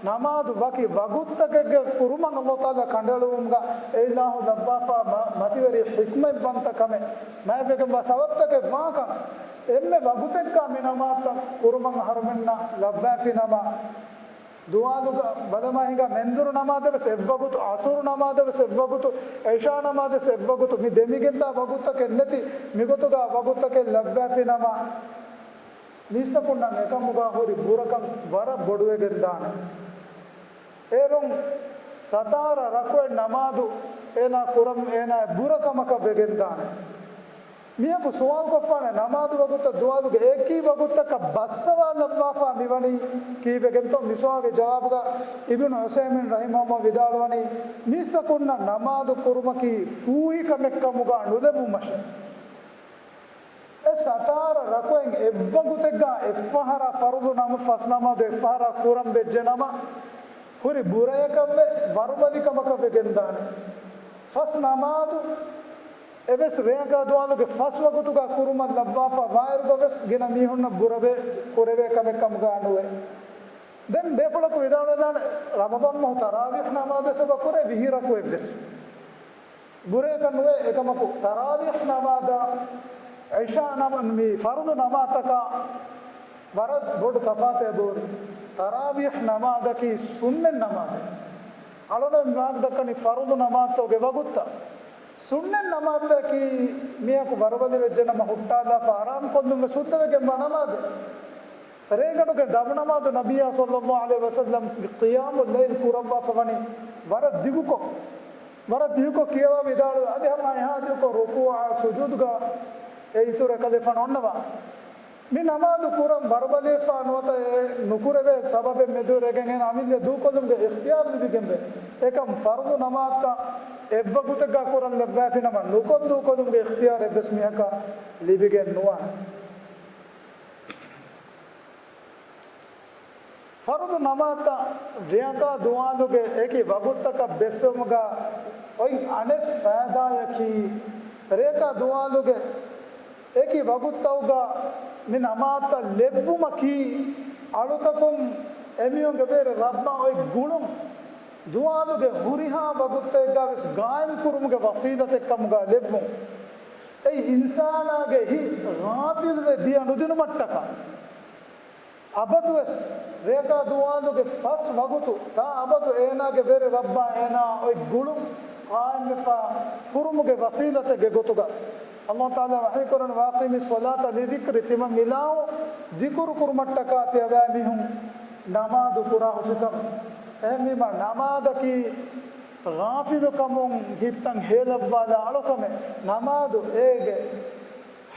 ނަމާދު ވަކި ވަގުތުތަކެއްގަ ކުރުމަށް އައްލާހު ތަޢާލާ ކަނޑައެޅުވުމުގަ، އެ އިލާހު ލައްވާފާ މަ-، މަތިވެރި ޙިކްމަތްވަންތަ ކަމެއް، މާތްވެގެންވާ ސަބަބުތަކެއް ވާކަން. އެންމެ ވަގުތެއްގަ މި ނަމާދުތައް ކުރުމަށް އަހަރުމެންނަށް ލައްވާފިނަމަ، ދުވާލުގަ ބަލަމާ ހިނގާ މެންދުރު ނަމާދެވެސް އެއްވަގުތު، އަސުރު ނަމާދެވެސް އެއްވަގުތު، އިޝާ ނަމާދެވެސް އެއްވަގުތު، މި ދެމިގެންދާ ވަގުތުތަކެއް ނެތި މިގޮތުގަ ވަގުތުތަކެއް ލައްވާފިނަމަ، މީސްތަކުންނަށް އެކަމުގަ ހުރި ބުރަކަން ވަރަށް ބޮޑުވެގެންދާނެ. އޭރުން ސަތާރަ ރަކުޢަތް ނަމާދު އޭނާ ކުރަން އޭނާ ބުރަ ކަމަކަށް ވެގެންދާނެ. މީހަކު ސުވާލުކޮށްފާނެ، ނަމާދު ވަގުތަށް ދުވާލުގެ އެކި ވަގުތަކަށް ބައްސަވާލައްވާފާ މިވަނީ ކީއްވެގެންތޯ؟ މިސުވާލުގެ ޖަވާބުގަ އިބްނު ޢުސައިމީން ރަޙިމަހުﷲ ވިދާޅުވަނީ، މީސްތަކުންނަށް ނަމާދު ކުރުމަކީ ފޫހި ކަމެއްކަމުގަ ނުލެއްވުމަށެވެ. އެ ސަތާރަ ރަކުޢަތް އެއްވަގުތެއްގަ އެއްފަހަރާ ފަރުޟު ނަމަ-، ފަސް ނަމާދު އެއްފަހަރާ ކުރަން ވެއްޖެ ނަމަ، ހުރި ބުރަޔަކަށްވެ ވަރުބަލި ކަމަކަށް ވެގެންދާނެ. ފަސް ނަމާދު އެވެސް ރެޔަކާ ދުވާލުގެ ފަސް ވަގުތުގަ ކުރުމަށް ލައްވާފަ ވާއިރުގަވެސް ގިނަ މީހުންނަށް ބުރަވެ ކުރެވޭ ކަމެއް ކަމުގަ ނުވޭ. ދެން ބޭފުޅަކު ވިދާޅުވެދާނެ، ރަމަޟާން މަހު ތަރާވީޙް ނަމާދުވެސް އެބަ ކުރޭ ވިހި ރަކުޢަތްވެސް. ބުރަޔަކަށް ނުވޭ. އެކަމަކު ތަރާވީޙް ނަމާދާ އިޝާ ނަމ-، މި ފަރުޟު ނަމާދަކާ ވަރަށް ބޮޑު ތަފާތެއް އެބަހުރި. ތަރާވީޙް ނަމާދަކީ ސުންނަތް ނަމާދެއް. އަޅުނަ މި ވާހަކަ ދައްކަނީ ފަރުޟު ނަމާދުގެ ވަގުތަށް. ސުންނަތް ނަމާދަކީ މީހަކު ވަރުބަލި ވެއްޖެ ނަމަ ހުއްޓާލާފަ އަރާމް ކޮށްލުމަށް ސުއްދަވެގެންވާ ނަމާދެއް. ރޭގަނޑުގެ ދަމު ނަމާދު ނަބިއްޔާ ޞައްލައްލާހު ޢަލައިހި ވަސައްލަމް ޤިޔާމުލް ލައިލް ކުރައްވާފަ ވަނީ ވަރަށް ދިގުކޮށް، ވަރަށް ދިގުކޮށް ކިޔަވާ ވިދާޅުވެ، އަދި ހަމަ އެހާ ދިގުކޮށް ރުކޫޢާ ސުޖޫދުގަ އެ އިތުރު އެކަލޭފާނު އޮންނަވާ. މި ނަމާދު ކުރަން ވަރުބަލިވެފާ ނުވަތަ އެ ނުކުރެވޭ ސަބަބެއް މެދުވެރިވެގެން އޭނަ އަމިއްލަ ދޫކޮށްލުމުގެ އިޚްތިޔާރު ލިބިގެންވޭ. އެކަމް ފަރުޟު ނަމާދުތައް އެއްވަގުތެއްގަ ކުރަން ލައްވާފިނަމަ ނުކޮށް ދޫކޮށްލުމުގެ އިޚްތިޔާރު އެއްވެސް މީހަކަށް ލިބިގެން ނުވާނެ. ފަރުޟު ނަމާދުތައް ރެޔަކާ ދުވާލުގެ އެކި ވަގުތަކަށް ބެއްސެވުމުގަ އޮތް އަނެއް ފައިދާއަކީ، ރެޔަކާ ދުވާލުގެ އެކި ވަގުތަކުގަ މި ނަމާދުތައް ލެއްވުމަކީ، އަޅުތަކުން އެމީހުންގެ ވެރި ރައްބަށް އޮތް ގުޅުން، ދުވާލުގެ ހުރިހާ ވަގުތެއްގަވެސް ގާއިމް ކުރުމުގެ ވަސީލަތެއް ކަމުގަ ލެއްވުން. އެއީ އިންސާނާގެ ހިތް ޣާފިލްވެ ދިޔަ ނުދިނުމަށްޓަކާ. އަބަދުވެސް ރެޔަކާ ދުވާލުގެ ފަސް ވަގުތު ތާ އަބަދު އޭނާގެ ވެރި ރައްބާ އޭނާ އޮތް ގުޅުން ޤާއިމްވެފާ ހުރުމުގެ ވަސީލަތެއްގެ ގޮތުގަ. އައްލާހު ތަޢާލާ ވަޙީކުރަން، "وَأَقِيمُوا الصَّلَاةَ لِذِكْرِي" ތިމަން އިލާހު ޛިކުރު ކުރުމަށްޓަކާ ތިޔަބައިމީހުން ނަމާދު ކުރާ ހުށިކަމަށް. އެހެންވީމަ ނަމާދަކީ ޣާފިލުކަމުން ހިތްތައް ހޭލައްވާލާ އަޅުކަމެއް. ނަމާދު އޭގެ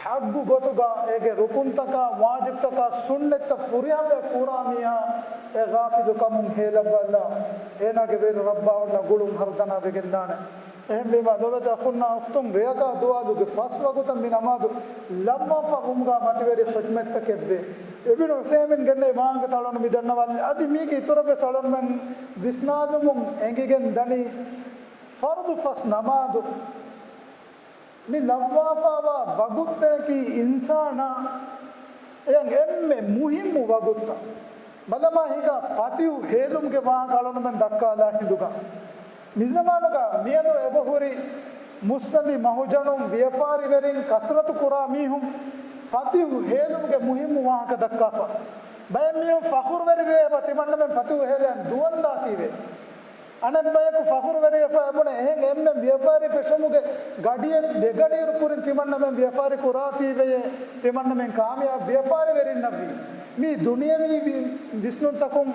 ޙައްޤު ގޮތުގަ އޭގެ ރުކުންތަކާ، ވާޖިބްތަކާ، ސުންނަތްތައް ފުރިހަމަޔަށް ކުރާ މީހާ އެ ޣާފިލުކަމުން ހޭލައްވާލާ، އޭނާގެ ވެރި ރައްބާ އޮންނަ ގުޅުން ހަރުދަނާ ވެގެންދާނެ. އެހެންވީމަ، ލޮބުވެތި އަޚުންނާ އުޚްތުން، ރެޔަކާ ދުވާލުގެ ފަސް ވަގުތަށް މި ނަމާދު ލައްވާފަ ވުމުގަ މަތިވެރި ޙިކްމަތްތަކެއްވޭ. އިބްނު ޢުސައިމީން ގެންނަ ވާހަކަތައް އަޅުން މި ދަންނަވާލީ. އަދި މީގެ އިތުރަށްވެސް އަޅުންމެން ވިސްނާލުމުން އެނގިގެން ދަނީ، ފަރުޟު ފަސް ނަމާދު މި ލައްވާފައިވާ ވަގުތަކީ އިންސާނާ އެއަށް އެންމެ މުހިއްމު ވަގުތުތައް. ބަލަމާ ހިނގާ ފަތިހު ހޭލުމުގެ ވާހަކަ އަޅުންމެން ދައްކާލާ ހިނދުގަ، މިޒަމާނުގަ މިއަދު އެބަހުރި މުއްސަނދި މަހުޖަނުން ވިޔަފާރިވެރިން ކަސްރަތު ކުރާ މީހުން ފަތިހު ހޭލުމުގެ މުހިއްމު ވާހަކަ ދައްކާފަ. ބައެއް މީހުން ފަޚުރުވެރިވެ އެބަ ތިމަންނަމެން ފަތިހު ހޭލައިން ދުވަންދާތީވެ. އަނެއް ބަޔަކު ފަޚުރުވެރިވެފަ އެބުނެ އެހެން އެންމެން ވިޔަފާރި ފެށުމުގެ ގަޑިއެއް ދެގަޑިއިރު ކުރިން ތިމަންނަމެން ވިޔަފާރި ކުރާތީވެޔޭ، ތިމަންނަމެން ކާމިޔާބު ވިޔަފާރިވެރިންނަށްވީ. މީ ދުނިޔަވީ ވި-، ވިސްނުންތަކުން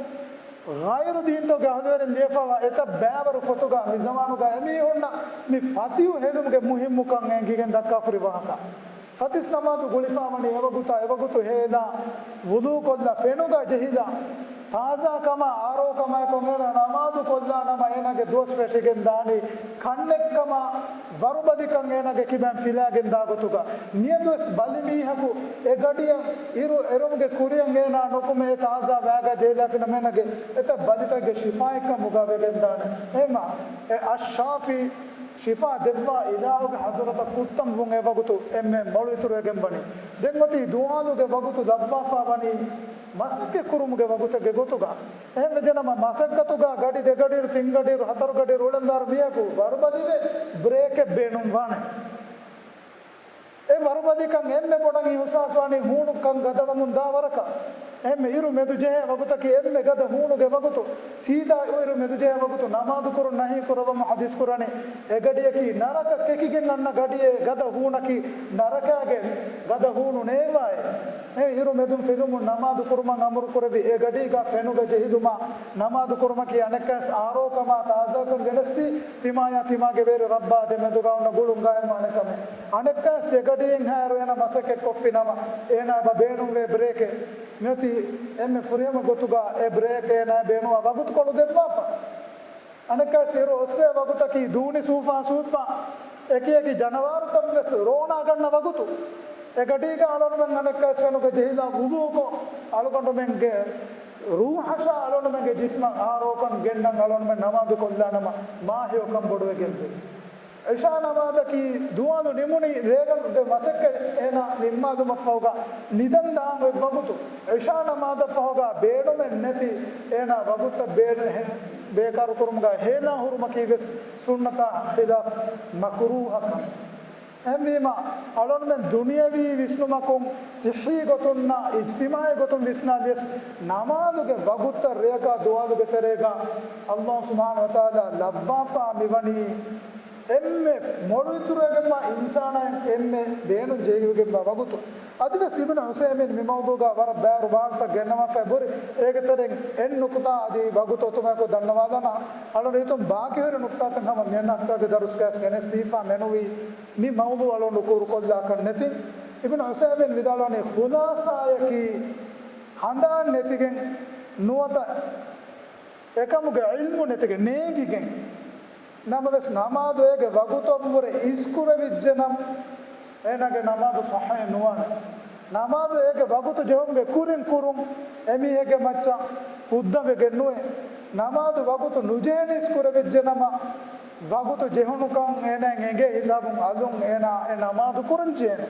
ޣައިރު ދީންތަކުގެ އަހުލުވެރިން ލިޔެފައިވާ އެތައް ބައިވަރު ފޮތުގަ މިޒަމާނުގަ އެމީހުންނަށް މި ފަތިހު ހެލުމުގެ މުހިއްމުކަން އެނގިގެން ދައްކާފަ ހުރި ވާހަކަ. ފަތިސް ނަމާދު ގުޅިފަ ވަނީ އެވަގުތާ އެވަގުތު ހޭލާ، ވުޟޫ ކޮށްލާ، ފެނުގަ ޖެހިލާ، ތާޒާކަމާ އާރޯކަމާއެކު އޭނާ ނަމާދު ކޮށްލާ ނަމަ އޭނާގެ ދުވަސް ފެށިގެން ދާނީ ކަންނެއްކަމާ، ވަރުބަލިކަން އޭނާގެ ކިބައިން ފިލާގެން ދާ ގޮތުގަ. މިއަދުވެސް ބަލި މީހަކު އެ ގަޑިއަށް އިރު އެރުމުގެ ކުރިއަށް އޭނާ ނުކުމެ އެ ތާޒާ ވައިގަ ޖެހިލާފިނަމަ އޭނާގެ އެތައް ބަލިތަކުގެ ޝިފާއެއްކަމުގަ ވެގެން ދާނެ. އެހެންމަ އެ އައްޝާފީ ޝިފާ ދެއްވާ އިލާހުގެ ޙަޟްރަތަށް ކުއްތަން ވުން އެ ވަގުތު އެންމެ މޮޅު އިތުރުވެގެން ވަނީ. ދެން އޮތީ ދުޢާލުގެ ވަގުތު ލައްވާފަ ވަނީ މަސައްކަތް ކުރުމުގެ ވަގުތެއްގެ ގޮތުގަ. އެހެންވެއްޖެނަމަ މަސައްކަތުގަ ގަޑި ދެގަޑިއިރު ތިންގަޑިއިރު ހަތަރު ގަޑިއިރު އުޅެންދާއިރު މީހަކު ވަރުބަލިވެ ބްރޭކެއް ބޭނުން ވާނެ. އެ ވަރުބަލިކަން އެންމެ ބޮޑަށް އިހުސާސް ވާނީ ހޫނުކަން ގަދަވަމުން ދާ ވަރަކަށް. އެންމެ އިރު މެދު ޖެހޭ ވަގުތަކީ އެންމެ ގަދަ ހޫނުގެ ވަގުތު. ސީދާ އިރު މެދު ޖެހޭ ވަގުތު ނަމާދު ކުރުން ނަހީ ކުރައްވަމުން ޙަދީޘް ކުރާނީ. އެ ގަޑިއަކީ ނަރަކަ ކެކިގެން އަންނަ ގަޑިއެއް، ގަދަ ހޫނަކީ ނަރަކާގެ ގަދަ ހޫނު ނޭވާއެއް. އެ އިރު މެދުން ފިލުމުން ނަމާދު ކުރުމަށް އަމުރު ކުރެއްވި އެ ގަޑީގަ ފެނުގަ ޖެހިލުމާ ނަމާދު ކުރުމަކީ އަނެއްކާވެސް އާރޯކަމާ ތާޒާކަން ގެނެސްދީ ތިމާޔާ ތިމާގެ ވޭރި ރައްބާ ދެމެދުގަ އޮންނަ ގުޅުން ގާއިމް އަނެއްކަމެއް. އަނެއްކާވެސް ދެގަޑިއެއްހާއިރު އޭނާ މަސައްކަތް ކޮށްފި ނަމަ، އޭނާ އެބަ ބޭނުންވޭ ބްރޭކެއް. މިއޮތީ އެންމެ ފުރިހަމަ ގޮތުގަ އެ ބްރޭކް އޭނާ ބޭނުންވާ ވަގުތުކޮޅު ދެއްވާފަ. އަނެއްކާވެސް އިރު އޮއްސޭ ވަގުތަކީ ދޫނި ސޫފާ ސޫއްތާ އެކި އެކި ޖަނަވާރުތައްވެސް ރޯނާ ގަންނަ ވަގުތު. އެ ގަޑީގަ އަޅުގަނޑުމެން އަނެއްކާވެސް ފެނުގަ ޖެހިލާ ވުޟޫކޮށް، އަޅުގަނޑުމެންގެ ރޫޙަށާ އަޅުގަނޑުމެންގެ ޖިސްމަށް އާރޯކަން ގެންނަން އަޅުގަނޑުމެން ނަމާދު ކޮށްލާ ނަމަ މާހެޔޮކަން ބޮޑުވެގެންދޭ. އިޝާ ނަމާދަކީ ދުވާލު ނިމުނީ ރޭގަނޑުގެ މަސައްކަތް އޭނާ ނިންމާލުމަށްފަހުގަ ނިދަން ދާން އޮތް ވަގުތު. އިޝާ ނަމާދަށްފަހުގަ ބޭނުމެއް ނެތި އޭނާ ވަގުތަށް ބޭ-، ބޭކާރު ކުރުމުގަ ހޭލާ ހުރުމަކީ ވެސް ސުންނަތާ ޚިލާފް މަކުރޫހަކަން. އެހެންވީމަ، އަޅުގަނޑުމެން ދުނިޔަވީ ވިސްނުމަކުން، ޞިއްޙީ ގޮތުންނާ، އިޖްތިމާޢީ ގޮތުން ވިސްނާލިޔަސް، ނަމާދުގެ ވަގުތަށް ރެޔަކާ ދުވާލުގެ ތެރޭގަ އައްލާހު ސުބްޙާނަހު ވަތަޢާލާ ލައްވާފާ މިވަނީ، އެންމެ މޮޅު އިތުރުވެގެންވާ އިންސާނާއިން އެންމެ ބޭނުން ޖެހިގެންވާ ވަގުތު. އަދިވެސް އިބްނު ޢުސައިމީން މި މައުޟޫޢުގަ ވަރަށް ބާރު ވާހަކަތައް ގެންނަވާފައި ބުރި، އޭގެ ތެރެއިން އެއް ނުކުތާ އަދި ވަގުތު އޮތުމާއެކު ދަންނަވާލާނަން. އަޅުގަނޑު ހިތުން ބާކީ ހުރި ނުކުތާތައް ހަމަ މިއަންނަ ހަފްތާގެ ދަރުސްގައި ގެނެސްދީފާ މެނުވީ. މި މައުޟޫޢު އަޅުގަނޑު ކުރުކޮށްލާކަށް ނެތި. އިބްނު ޢުސައިމީން ވިދާޅުވަނީ ޚުލާޞާއަކީ ހަނދާން ނެތިގެން ނުވަތަ އެކަމުގެ ޢިލްމު ނެތިގެން ނޭނގިގެން ނަމަވެސް ނަމާދު އޭގެ ވަގުތަށްވުރެ އިސްކުރެވިއްޖެނަމަ، އޭނާގެ ނަމާދު ޞައްޙައެއް ނުވާނެ. ނަމާދު އޭގެ ވަގުތު ޖެހުމުގެ ކުރިން ކުރުން އެމީހެއްގެ މައްޗަށް ހުއްދަވެގެން ނުވޭ. ނަމާދު ވަގުތު ނުޖެހެނީސް ކުރެވިއްޖެނަމަ، ވަގުތު ޖެހުނުކަން އޭނާއަށް އެނގޭ ހިސާބުން އަލުން އޭނާ އެ ނަމާދު ކުރަން ޖެހޭނެ.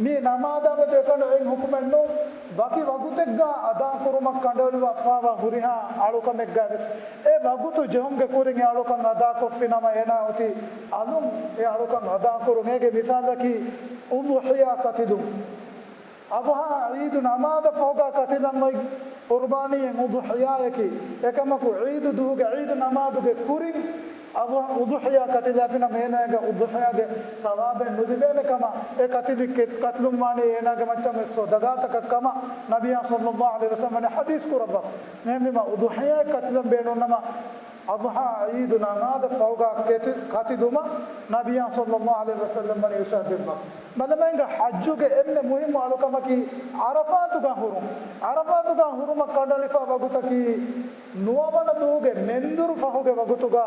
މީ ނަމާދާ މެދު އެކަނޑު އެއް ޙުކުމެއް ނޫން. ވަކި ވަގުތެއްގަ އަދާކުރުމަށް ކަނޑައެޅިވާފާވާ ހުރިހާ އަޅުކަމެއްގައިވެސް އެ ވަގުތު ޖެހުމުގެ ކުރިން އެ އަޅުކަން އަދާކޮށްފި ނަމަ، އޭނާ އޮތީ އަލުން އެ އަޅުކަން އަދާކުރުން. އޭގެ މިސާލަކީ އުޟުޙިޔާ ކަތިލުން. އަޟުޙާ ޢީދު ނަމާދަށް ފަހުގަ ކަތިލަން އޮތް ޤުރުބާނީއެއް އުޟުޙިޔާއަކީ. އެކަމަކު ޢީދު ދުހުގެ ޢީދު ނަމާދުގެ ކުރިން އަޟު-، އުޟުޙިޔާ ކަތިލާފިނަމަ އޭނާއަށް އުޟުޙިޔާގެ ޘަވާބެއް ނުލިބޭނެ ކަމަށް، އެ ކަތިލި-، ކެ-، ކަތިލުން ވާނީ އޭނާގެ މައްޗަށް އޮތް ޞަދަޤާތަކަށް ކަމަށް ނަބިއްޔާ ޞައްލައްލާހު ޢަލައިހި ވަސައްލަމް ވަނީ ޙަދީޘް ކުރައްވާފަ. އެހެންވީމަ އުޟުޙިޔާއެއް ކަތިލަން ބޭނުންނަމަ، އަޟުޙާ ޢީދު ނަމާދަށް ފަހުގަ ކެތި-، ކަތިލުމަށް ނަބިއްޔާ ޞައްލައްލާހު ޢަލައިހި ވަސައްލަމް ވަނީ އިރުޝާދު ދެއްވާފަ. ބަލަމާ ހިނގާ ޙައްޖުގެ އެންމެ މުހިއްމު އަޅުކަމަކީ ޢަރަފާތުގަ ހުރުން. ޢަރަފާތުގަ ހުރުމަށް ކަނޑައެޅިފާ ވަގުތަކީ ނުވަވަނަ ދުވަހުގެ މެންދުރު ފަހުގެ ވަގުތުގަ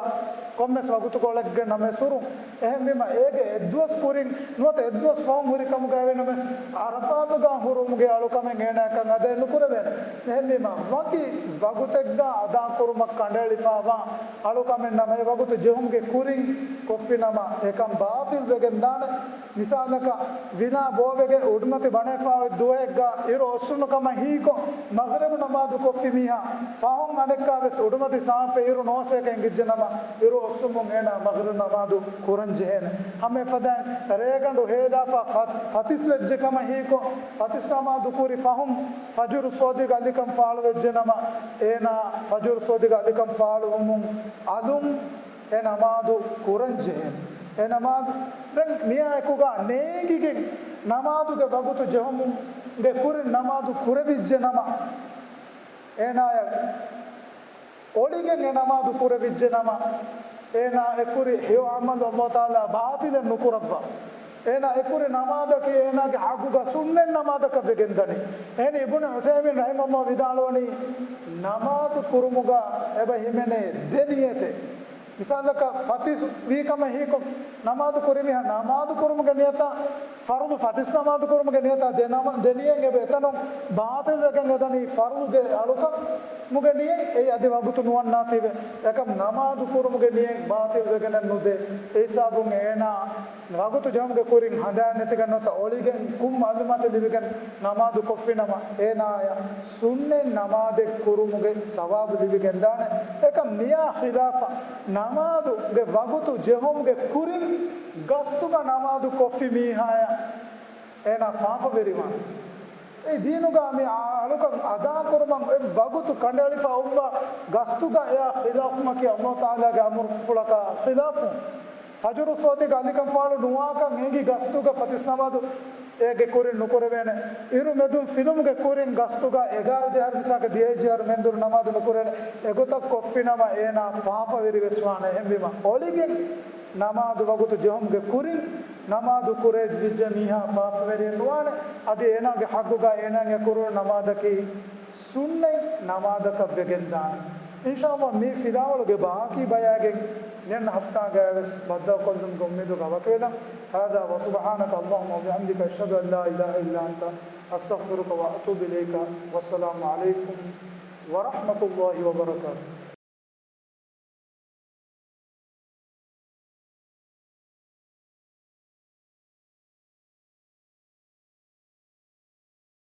ކޮންމެސް ވަގުތުކޮޅެއްގެ ނަމަވެސް ހުރުން. އެހެންވީމަ އޭގެ އެއްދުވަސް ކުރިން ނުވަތަ އެއްދުވަސް ފަހުން ހުރި ކަމުގައި ވެނަމަވެސް ޢަރަފާތުގަ ހުރުމުގެ އަޅުކަމެއް އޭނާއަކަށް އަދާއެއް ނުކުރެވޭނެ. އެހެންވީމަ ވަކި ވަގުތެއްގަ އަދާކުރުމަށް ކަނޑައެޅިފާވާ އަޅުކަމެއް ނަމަ، އެ ވަގުތު ޖެހުމުގެ ކުރިން ކޮށްފި ނަމަ، އެކަން ބާޠިލް ވެގެން ދާނެ. މިސާލަކަށް، ވިލާ ބޯވެގެ އުޑުމަތި ބަނެފާވެ ދުވަހެއްގަ އިރު އޮއްސުނު ކަމަށް ހީކޮށް، މަޣްރިބު ނަމާދު ކޮށްފި މީހާ، ފަހުން އަނެއްކާ ވެސް އުޑުމަތި ސާފެއް އިރު ނޯސޭކަން އެނގިއްޖެ ނަމަ، އިރު އޮއްސުމުން އޭނާ މަޣްރިބު ނަމާދު ކުރަން ޖެހޭނެ. ހަމަ އެފަދައިން ރޭގަނޑު ހޭލާފަ ފަ-، ފަތިސް ވެއްޖެ ކަމަށް ހީކޮށް، ފަތިސް ނަމާދު ކުރި ފަހުން، ފަޖުރު ޞާދިޤް އަލިކަން ފާޅުވެއްޖެ ނަމަ، އޭނާ ފަޖުރު ޞާދިޤް އަލިކަން ފާޅުވުމުން އަލުން އެ ނަމާދު ކުރަން ޖެހޭނެ. އެ ނަމާދު ދެން މިއާ އެކުގަ ނޭނގިގެން ނަމާދުގެ ވަގުތު ޖެހުމުގެ ކުރިން ނަމާދު ކުރެވިއްޖެ ނަމަ، އޭނާޔަށް އޮޅިގެން އެ ނަމާދު ކުރެވިއްޖެ ނަމަ، އޭނާ އެ ކުރި ހެޔޮ އަމަލު ﷲ ތަޢާލާ ބާޠިލެއް ނުކުރައްވާ. އޭނާ އެ ކުރި ނަމާދަކީ އޭނާގެ ޙައްޤުގަ ސުންނަތް ނަމާދަކަށް ވެގެން ދަނީ. އެހެނީ އިބްނު ޢުޘައިމީން ރަޙިމަހުﷲ ވިދާޅުވަނީ، ނަމާދު ކުރުމުގަ އެބަ ހިމެނޭ ދެ ނިޔަތެއް. މިސާލަކަށް، ފަތިސް ވީ ކަމަށް ހީކޮށް، ނަމާދު ކުރި މީހާ ނަމާދު ކުރުމުގެ ނިޔަތާ، ފަރުޟު ފަތިސް ނަމާދު ކުރުމުގެ ނިޔަތާ ދެ ނަމަ-، ދެ ނިޔަތް އެބަ އެތަނުން ބާޠިލް ވެގެން އެދަނީ ފަރުޟުގެ އަޅުކަމުގެ ނިޔަތް އެއީ އަދި ވަގުތު ނުވަންނާތީވެ. އެކަމް ނަމާދު ކުރުމުގެ ނިޔަތް ބާޠިލް ވެގެނެއް ނުދޭ. އެ ހިސާބުން އޭނާ ވަގުތު ޖެހުމުގެ ކުރިން ހަނދާން ނެތިގެން ނުވަތަ އޮޅިގެން ކުށް މަޢުލޫމާތެއް ލިބިގެން ނަމާދު ކޮށްފިނަމަ، އޭނާޔަށް ސުންނަތް ނަމާދެއް ކުރުމުގެ ޘަވާބު ލިބިގެންދާނެ. އެކަމް މިއާ ޚިލާފަށް ނަމާދުގެ ވަގުތު ޖެހުމުގެ ކުރިން ގަސްތުގަ ނަމާދު ކޮށްފި މީހާޔަށް އޭނާ ފާފަވެރިވާނެ. އެ ދީނުގަ މި އަޅުކަން އަދާކުރުމަށް އެ ވަގުތު ކަނޑައެޅިފަ އޮއްވާ ގަސްތުގަ އެއާ ޚިލާފުމަކީ ﷲ ތަޢާލާގެ އަމުރުފުޅަކާ ޚިލާފު. ފަޖުރު ޞާދިޤް އަލިކަން ފާޅު ނުވާކަން އެނގި ގަސްތުގަ ފަތިސް ނަމާދު އޭގެ ކުރިން ނުކުރެވޭނެ. އިރު މެދުން ފިލުމުގެ ކުރިން ގަސްތުގަ އެގާރަ ޖަހަރު މިސާކަށް ދިހައެއް ޖަހަރު މެންދުރު ނަމާދު ނުކުރޭނެ. އެގޮތަށް ކޮށްފިނަމަ އޭނާ ފާފަވެރިވެސް ވާނެ. އެހެންވީމަ އޮޅިގެން ނަމާދު ވަގުތު ޖެހުމުގެ ކުރިން ނަމާދު ކުރެވިއްޖެ މީހާ ފާފަވެރިއެއް ނުވާނެ. އަދި އޭނާގެ ޙައްޤުގަ އޭނާގެ ކުރުނު ނަމާދަކީ ސުންނަތް ނަމާދަކަށް ވެގެންދާނެ. އިންޝާﷲ މި ފިލާވަޅުގެ ބާކީ ބަޔާގެން ނެން ހަފްތާގައިވެސް ބައްދަލުކޮށްލުމުގެ އުއްމީދުގަ ވަކިވެލަން. هذا وسبحانك اللهم وبحمدك أشهد أن لا إله إلا أنت أستغفرك وأتوب إليك. والسلام عليكم ورحمة الله وبركاته.